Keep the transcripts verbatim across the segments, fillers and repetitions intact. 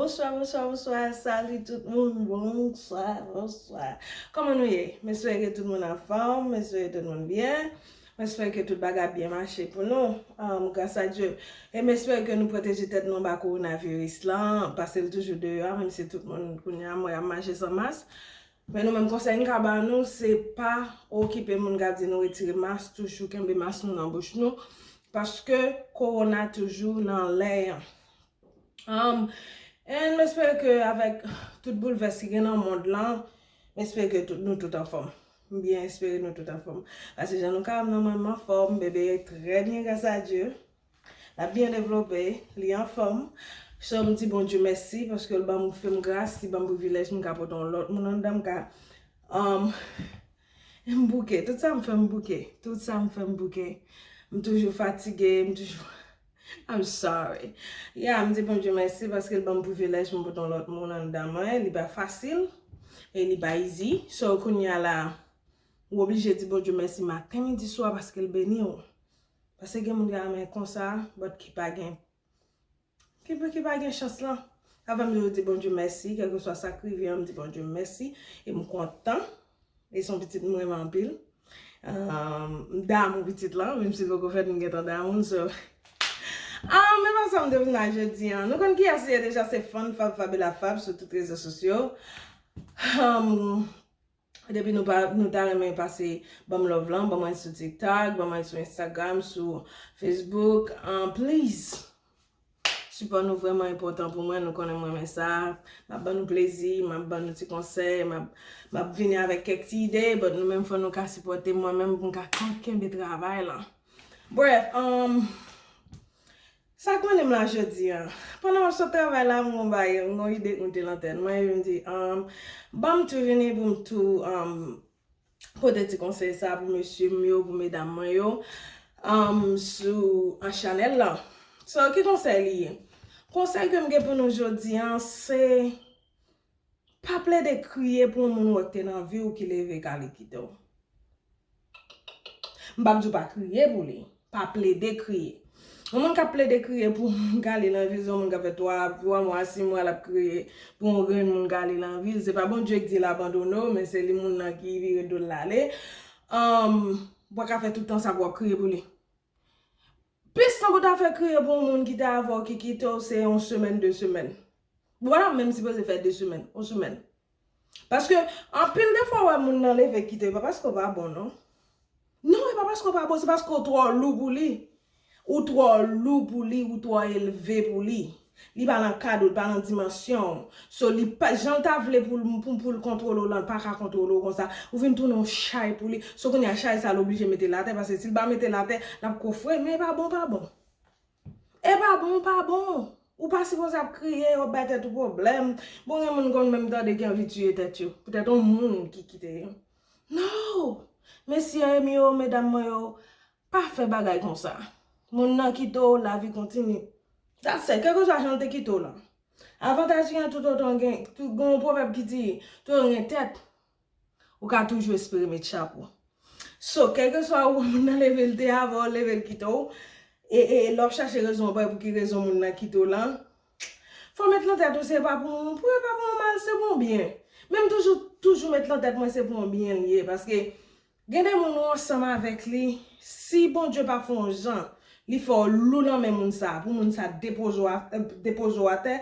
Bonswa, bonswa, bonswa. Salut tout moun. Bonswa, bonswa. Kòman nou ye? M espere ke tout moun anfòm. M espere tout moun byen. M espere ke tout bagay byen mache pou nou. Um, gras a Dye. E m espere ke nou pwoteje tèt nou anba kowonaviris lan. Pase l toujou deyò, menm si tout moun kounye a m wè ap mache san mas. Men nou menm, konsèy m ka ba nou, se pa okipe moun k ap di nou retire mas, toujou kenbe mas nou nan bouch nou, paske kowona toujou nan lè an. Um, and m espere ke avèk tout boulvès ki gen nan mond lan, m espere ke tout, nou tout anfòm. M byen espere nou tout anfòm. Paske jan nou ka wè m nan, mwen m anfòm, bebe trè byen, gras a Dye. L ap byen devlope, li anfòm. So, m di Bondye mèsi paske l ban m, fè m gras, li ban m privilèj pou m ka pote yon lòt moun anndan, m ka, um, m bouke. Tout sa m fè, m bouke. Tout sa m fè, m bouke. M toujou fatige, m toujou, I'm sorry. Yeah, m di Bondye mèsi paske l ban m privilèj pou m pote yon lòt moun anndan mwen. Li pa fasil e li pa easy. So, kounye a la, ou oblije di Bondye mèsi maten, midi, swa paske l beni w. Paske gen moun ki renmen konsa, but ki pa gen, ki, ki pa gen chans lan. Avan m di Bondye mèsi, kèlkeswa sa k rive an, m di Bondye mèsi. E m kontan. E se yon pitit m renmen anpil. Um, m damou pitit lan, menm si l poko fèt, m gentan damou l, so. Ah, men pa sa m te vin la jodi an. Nou konn kiyès li ye deja, se Fun Fab Fabiola Fab sou tout rezo sosyo. Um, Depi nou pa, nou ta renmen pase ban m love lan, ban mwen sou TikTok, ban mwen sou Instagram, sou Facebook. Um, please! Sipò nou vrèman enpòtan pou mwen, nou konnen m renmen sa. M ap ban nou plezi, m ap ban nou ti konsèy, m ap, m ap vini avèk kèk ti ide, but nou menm fò nou ka sipòte mwen menm pou m ka kon-, kenbe travay lan. Bref, um, sa k mennen m la jodi an? Pandan m ap sot travay la, m gon bay, m gon ide k moute nan tèt mwen, epi m di, um, ban m tou vini pou m tou, um, pote ti konsèy sa pou mesye m yo, pou medam mwen yo, um, sou, an chanèl lan. So, ki konsèy li ye? Konsèy ke m gen pou nou jodi an, se pa plede kriye pou yon moun wè k te nan vi w ki leve k ale kite w. M p ap di w pa kriye pou li. Pa plede kriye. Yon moun k ap plede kriye pou yon moun k ale nan vi l, se yon moun k ap fè twa, twa mwa, sis mwa l ap kriye pou yon grenn moun k ale nan vi l. Se pa Bondye k di l abandone w, men se li moun nan ki vire do l l ale. Um, w pa ka fè tout tan sa pou w ap kriye pou li. Plis tan pou w ta fè kriye pou yon moun ki te avè w ki kite w, se yon semèn, de semèn. Ou pa ta menm sipoze fè de semèn, yon semèn. Paske anpil de fwa, w wè moun nan leve kite, e pa paske w pa bon, non. Non, e pa paske w pa bon, se paske w twò lou pou li. Ou twò lou pou li, ou twò elve pou li. Li pa nan kad ou, li pa nan dimansyon w. So, li pa, jan l ta vle pou l, pou, pou l kontwole w lan, li pa ka kontwole w konsa. Ou vin tounen yon chay pou li. So, kounye a, chay sa, l oblije mete l atè, paske si l pa mete l atè, l ap kofre, men e pa bon, pa bon. E pa bon, pa bon. Ou pa sipoze ap kriye, w ap bay tèt ou pwoblèm. Bon, gen moun konn menm tande ki anvi tiye tèt yo. Poutèt yon moun ki kite yo. No! Mesye m yo, medam mwen yo, pa fè bagay konsa. Moun nan kite w, lavi kontinye. That's it. Kèlkeswa jan l te kite w lan. Avantaj gen toutotan gen, tou, gen yon pwovèb ki di, toutotan gen tèt, ou ka toujou espere met chapo. So, kèlkeswa ou moun nan leve l te avè w, leve l kite w, e, e, e lè w ap chache rezon, w pa wè pou ki rezon moun nan kite w lan, fò w met nan tèt ou se pa pou, pou, e pa pou yon mal, se pou yon byen. Men m toujou, toujou met nan tèt mwen se pou yon byen l ye, paske gen de moun ou ansanm avèk li, si Bondye pa fè yon jan, li fè w lou nan men moun sa, pou moun sa depoze w a, depoze w atè,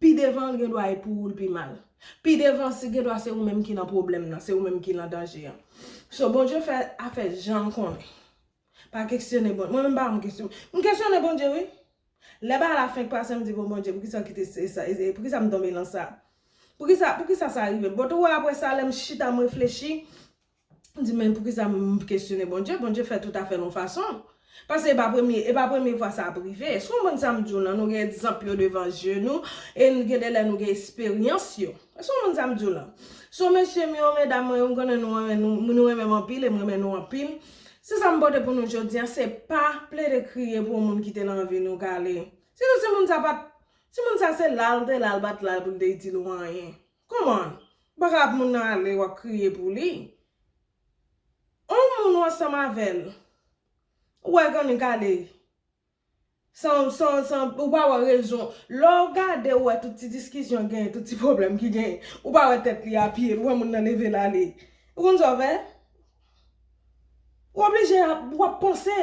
pi devan, gen dwa e pou ou l pi mal. Pi devan, si gen dwa se ou menm ki nan pwoblèm nan, se ou menm ki nan danje an. So, Bondye fè afè jan l konnen. Pa kesyone Bondye. Mwen menm pa m kesyon-, m kesyone Bondye, wi. Lè bagay la fenk pase, m di, "Bon, Bondye, poukisa w kite se sa, e, e, poukisa m tonbe nan sa? Poukisa, poukisa sa rive m?" But ou wè, apre sa, lè m chita, m reflechi, m di, "Men poukisa m kesyone Bondye? Bondye fè tout afè nan yon fason." Paske e pa premye, e pa premye fwa sa ap rive. Èske w konprann sa m di w lan? Nou gen egzanp yo devan je nou, e n-, gen de lè nou gen esperyans yo. Èske w konprann sa m di w lan? So, mesye m yo, medam mwen yo, m konnen nou renmen, nou, nou renmen m anpil, e m renmen nou anpil. Se sa m pote pou nou jodi an, se pa plede kriye pou yon moun ki te nan vi nou k ale. Sinon, si moun sa pa t, si moun sa se la l te la, l pa t la pou l te itil ou anyen. Kòman? Ou pa ka ap moun nan ale, w ap kriye pou li. Yon moun ou ansanm avè l, ou wè k annik ale. San, san, san, ou pa wè rezon. Lè w gade, ou wè tout ti diskisyon genyen, tout ti pwoblèm ki genyen. Ou pa wè tèt li a pye, ou wè moun nan leve l ale. Ou konn sa w fè? Ou oblije ap, w ap panse.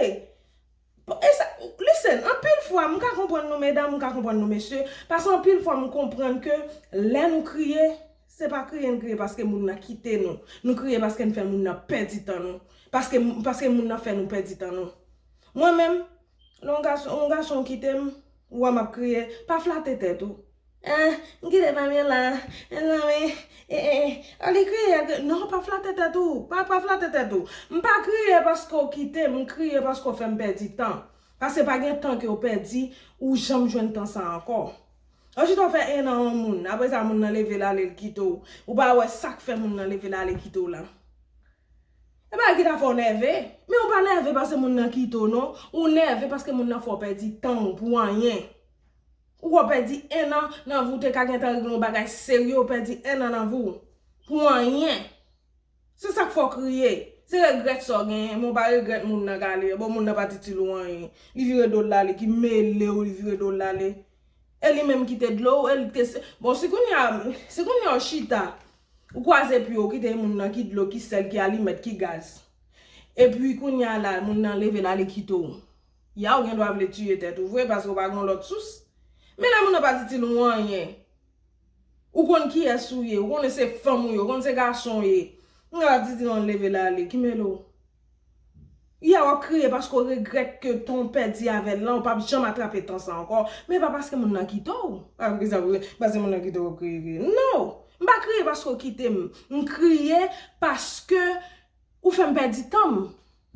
E sa, listen, anpil fwa, m ka konprann nou medam, m ka konprann nou mesye, paske anpil fwa m konprann ke lè nou kriye, se pa kriye n kriye paske moun nan kite nou. Nou kriye paske n fè moun nan pèdi tan nou. Paske, paske moun nan fè nou pèdi tan nou. Mwen menm, lè yon gason, yon gason kite m, ou wè m ap kriye, pa flate tèt ou. Eh, m kite fanmi an la. Eh, zanmi, eh, eh, eh. Li kriye, non, pa flate tèt ou. Pa, pa flate tèt ou. M pa kriye paske w kite m, m kriye paske w fè m pèdi tan. Paske pa gen tan ke w pèdi, ou janm jwenn tan sa ankò. Ou chita w fè en an yon moun, apre sa moun nan leve l ale l kite w. Ou pa wè sa k fè moun nan leve l ale kite w la. E bagay ki ta fè w nève. Men ou pa nève paske moun nan kite w non. Ou nève paske moun nan fè w pèdi tan w pou anyen. Ou wè w pèdi en an nan vi w, te ka gentan regle yon bagay serye, ou pèdi en an nan vi w pou anyen. Se sa k fè w kriye. Se regrèt sa w genyen, men w pa regrèt moun nan k ale. Bon, moun nan pa t itil ou anyen. Li vire do l ale, ki mele w, li vire do l ale. E li menm ki te dlo w, e li te se, bon, si kounye a, si kounye a w chita, ou kwaze pye w, kite moun nan ki dlo, ki sèl, ki alimèt, ki gaz. Epi kounye a la, moun nan leve l ale kite w. Ya, ou gen dwa vle tiye tèt ou vre, paske w pa gen lòt sous. Men lè moun nan pa t itil ou anyen. Ou konn kiyès ou ye, ou konnen se fanm ou ye, ou konn se gason w ye. Moun nan pa t itil ou anyen, leve l ale, ki mele w. Ya, w ap kriye paske w regrèt ke tan w pèdi avè l lan, ou p ap janm atrape tan sa ankò. Men pa paske moun nan kite w. Pa vre sa vre, paske moun nan kite w, w ap kriye, kriye. No! M pa kriye paske w kite m. M kriye paske ou fè m pèdi tan m.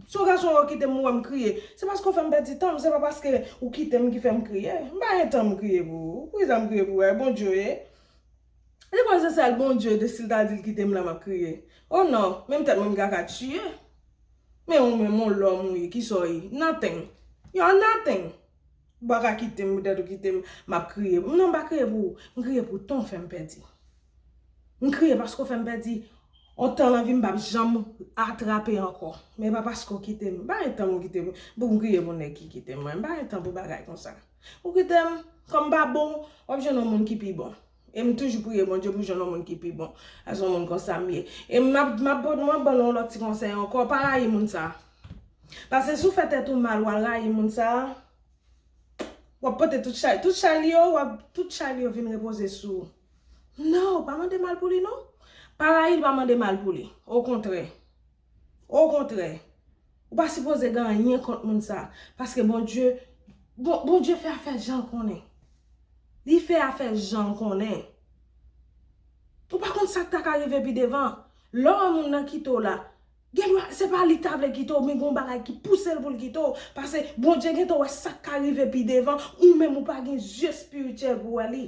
Si yon gason w kite m, ou wè m kriye, se paske w fè m pèdi tan m, se pa paske ou kite m ki fè m kriye. M pa gen tan m kriye pou ou. Poukisa m kriye pou ou? E Bondye w ye. Li kwè se sèl Bondye, de si l ta di l kite m la, m ap kriye. Oh non, menm tèt mwen m ka ka tiye. Men ou menm, yon lòm ou ye, kisa w ye? Nothing. You are nothing. Ou pa ka kite m, poutèt ou kite m, m ap kriye. Non, m pa kriye pou ou. M kriye pou tan w fè m pèdi. M kriye paske w fè m pèdi yon tan nan vi m p ap janm atrape ankò. Men pa paske w kite m. M pa gen tan pou kite m, pou m kriye pou nèg ki kite m. Mwen, m pa gen tan pou bagay konsa. Ou kite m, kòm m pa bon, w ap jwenn yon moun ki pi bon. E m toujou priye Bondye pou jwenn yon moun ki pi bon. Paske yon moun konsa m ye. E m ap, m ap, m ap ban nou yon lòt ti konsèy ankò, pa rayi moun sa. Paske si w fè tèt ou mal, w al rayi moun sa, w ap pote tout chay, tout chay li yo, w ap, tout chay li yo vin repoze sou ou. Non, pa mande mal pou li non. Pa rayi l, pa mande mal pou li. Okontrè. Okontrè. Ou pa sipoze gen anyen kont moun sa. Paske Bondye, Bon, Bondye fè afè jan l konnen. Li fè afè jan l konnen. Ou pa konn sa k ta ka rive pi devan. Lè w wè moun nan kite w la, gen dwa, se pa li ta vle kite w, men gen yon bagay ki pouse l pou l kite w. Paske Bondye gentan wè sa k ka rive pi devan. Ou menm ou pa gen zye espirityèl pou wè li.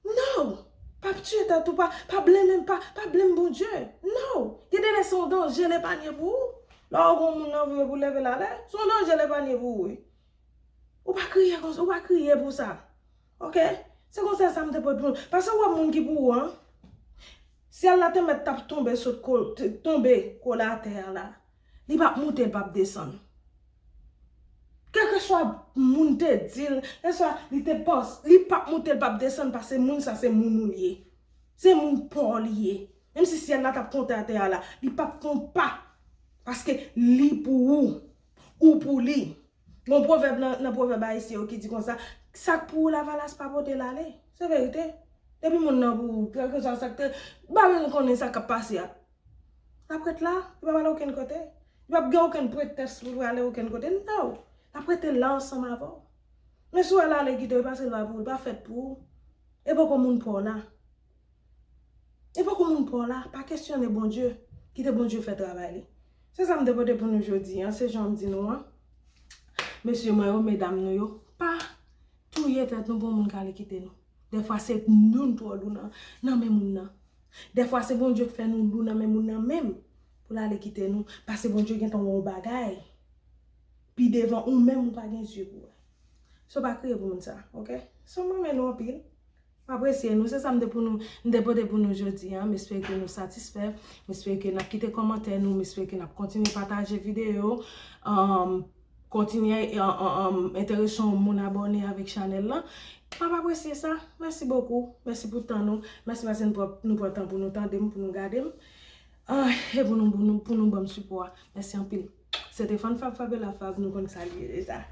No! Pa tiye tèt ou, pa, pa blame, pa, pa blame Bondye. No! Gen de lè se yon danje l epanye pou ou. Lè w gen yon moun nan vi w pou leve l ale, se yon danje l epanye pou ou, wi. Ou pa kriye konsa, ou pa kriye pou sa. Oke? Se konsèy sa m te pote pou nou. Paske w wè moun ki pou ou an, syèl la te mèt t ap tonbe sot ko-, t-, tonbe kole atè a la. Li p ap moute, li p ap desann. Kèlkeswa moun te di l, kèlkeswa li te panse, li p ap moute, li p ap desann, paske moun sa se moun ou l ye. Se moun pa w li ye. Menm si syèl la t ap kontre atè a la, li p ap fè yon pa. Paske li pou ou, ou pou li. Gon pwovèb nan, nan pwovèb ayisyen yo ki di konsa, sa k pou ou lavalas pa pote l ale. Se verite. Depi moun nan pou ou, kèlkeswa sa k te, ou pa bezwen konnen sa k ap pase a. L ap ret la, li p ap ale okenn kote. Li p ap gen okenn pretèks pou l prale okenn kote. No! L ap rete la ansanm avè w. Men si w wè l ale kite w, e paske l pa pou ou, li pa fèt pou ou. E poko moun pa w la. E poko moun pa w la, pa kesyone Bondye. Kite Bondye fè travay li. Se sa m te pote pou nou jodi a, se jan m di nou an. Mesye mwen yo, medam nou yo, pa touye tèt nou pou moun k ale kite nou. Dèfwa se nou n twò lou nan, nan men moun nan. Dèfwa se Bondye k fè nou lou nan men moun nan menm pou l ale kite nou. Paske Bondye gentan wè yon bagay pi devan ou menm ou pa gen zye pou wè. So pa kriye pou moun sa, oke? So m renmen nou anpil. M apresye nou. Se sa m te pou nou, m te pote pou nou jodi a. M espere ke nou satisfè. M espere ke n ap kite kòmantè nou. M espere ke n ap kontinye pataje videyo. Um, kontinye enterese yon moun abòne avèk chanèl lan. M ap apresye sa. Mèsi bokou. Mèsi pou tan nou. Mèsi paske nou pran tan pou nou tande m, pou nou gade m. E pou nou, pou nou, pou nou ban m sipò a. Mèsi anpil. Se te Fann Fab Fabiola Fab, nou konn sa l ye deja.